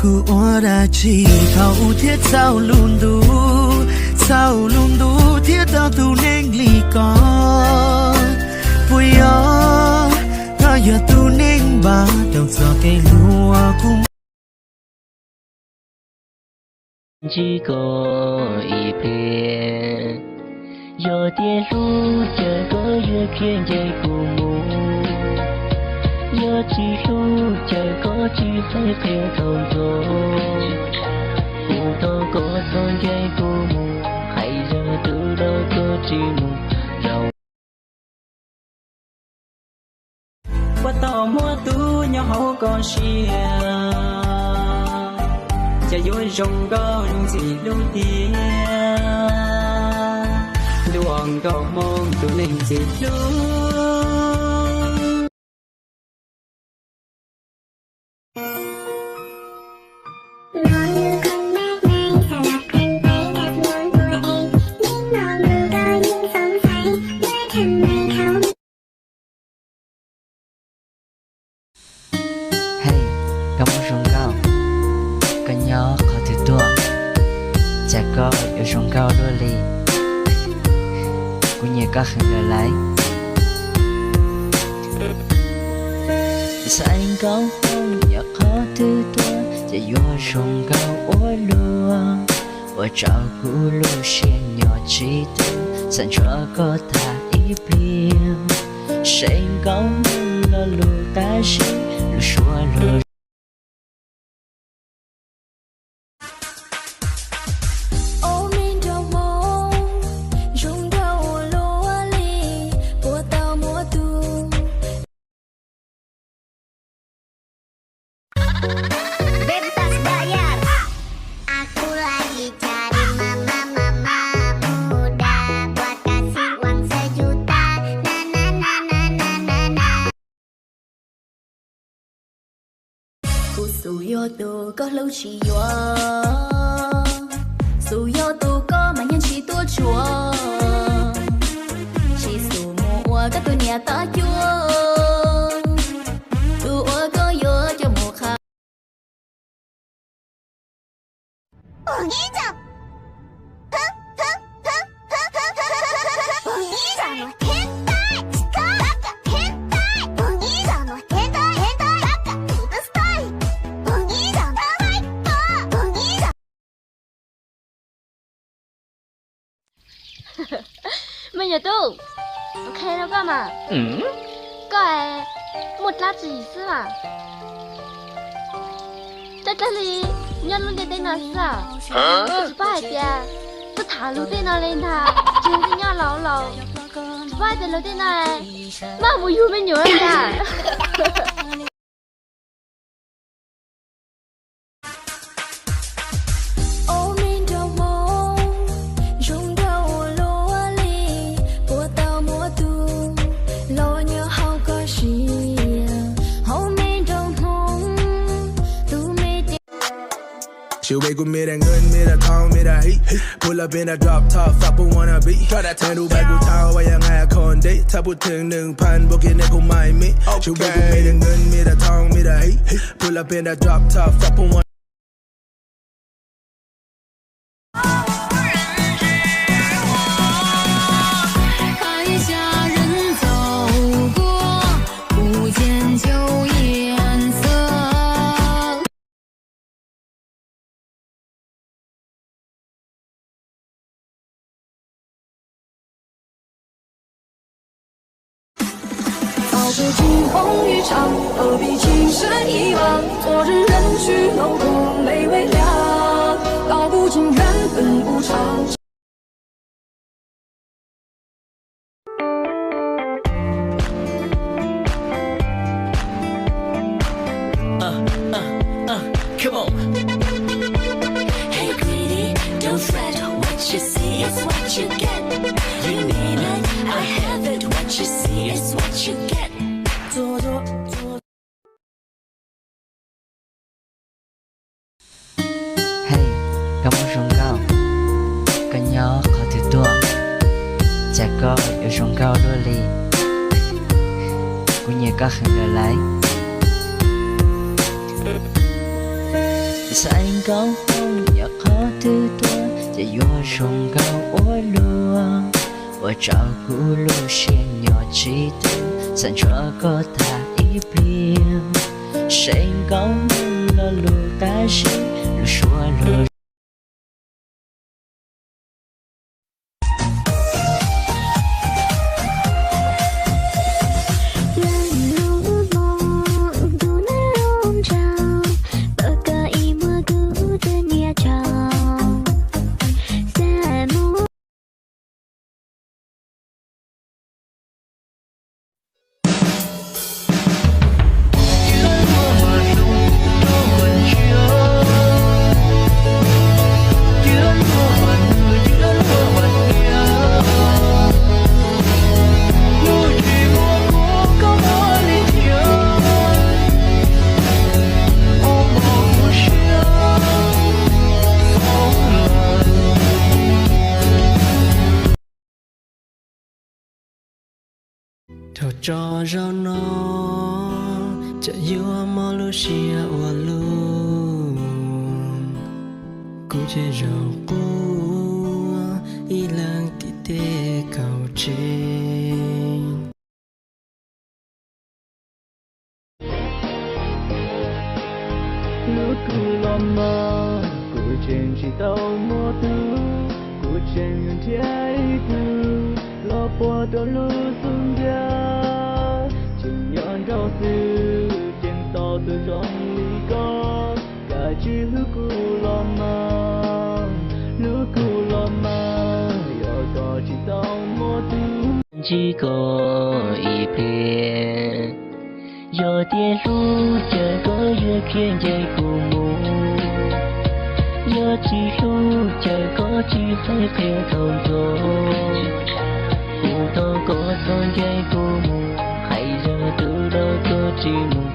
Kuv ua dab tsi thaum thiaj txhaum lub ntuj, txhaum lub ntuj thiaj tau tus neeg li ko? Puas yog koj yog tus neeg npaj rau txoj kev hlub kuv? Ntsib koj ib pliag, yog tias hlub ces koj yuav khiav ncaim kuv mus, yog tsis hlub ces koj tsis txhob qhia tau ntxov. Kuv thov koj txhob ncaim kuv mus, hais zaj twg los koj tsis mus, zaum puas tau muaj tus nyob hauv koj siab, ces yuav zoo nkauj zoo ntxim hlub tiag, ntuj ua nkauj hmoob tus neeg ntxim hlub. Hej, koj muaj zoo nkauj, koj nyob qhov twg tuaj, cas koj yuav zoo nkauj luaj li? Kuv nyiam koj heev lawm lauj. Ntxhais nkauj hmoob nyob qhov twg tuaj, ces yuav zoo nkauj ua luaj. Ua rau kuv lub siab nyob tsis tau, xav ntshuab koj tag ib pliag. Ntxhais nkauj hmoob lo lus qab zib, lub suab luag. Ob me nraug hmoob zoo nraug ua luaj li, puas tau muaj tus. Aku lagi cari mama, mama muda buat kasih uang sejuta. Na, na, na, na, na, na, na. Kuv xub yuav tus koj hlub tsis yuav, xub yuav tus koj mas nyiaj tsis tuaj tsuas, tsis xub mus ua koj tus niam tab cuab, tus uas koj yuav coj mus qhab. Me nyuam tub, qhia rau koj mas, koj muaj dab tsi xwb mas, dab dab li nyob lub ntiaj teb no xwb, koj tsis paub hais tias tuaj tham luag tej no li ntag, tsis yog nyob laus laus, tsis paub hais tias luag tej no maj mus yug me nyuam li ntag. Ob me nraug hmoob zoo nraug ua luaj li, puas tau muaj tus los nyob hauv koj siab, hauv me nraug hmoob tus me ces. Sib ve kuv me da nkej me da thoob me da hib, puv lawv pem da drop top fab puv wanna be, tha du bai kuv thauj ua yam nqaij kho ntev, tha puv theej nws phan npua kev nej kuv mai me. Sib ve kuv me da nkej me da thoob me da hib, puv lawv pem da drop top fab puv wanna Hej, koj muaj zoo nkauj, koj nyob qhov twg tuaj, cas koj yuav zoo nkauj luaj li. Kuv nyiam koj heev lawm lauj. Txhais nkauj Hmoob yog qhov twg tuaj ces yuav zoo nkauj ua luaj. Ua rau kuv lub siab nyob tsis tau, txhais ntshua koj tag ib pliag. Seb nkauj Hmoob lo lus qab zib, lus suav luag. Thaum tso zaum no, tseem yuav mob lub siab ua luaj. Kuv tsis zoo quaj ib leeg tim tej kaum tsev. Hlub kuv los mas kuv tseem tsis tau muaj tub, kuv tseem yuav nrhiav ib tug los puag rau lub xub ntiag. Tseem nyob nraum twg ces tos tus zoo li koj, kav tsij hlub kuv los mas, hlub kuv los mas, yog koj tsis tau muaj tub. Ntsib koj ib pliag, yog tias hlub ces koj yuav khiav ncaim kuv mus, yog tsis hlub ces koj tsis txhob qhia thaum ntxov. Kuv thov koj txhob ncaim kuv mus, hais zaj twg los koj tsis mus.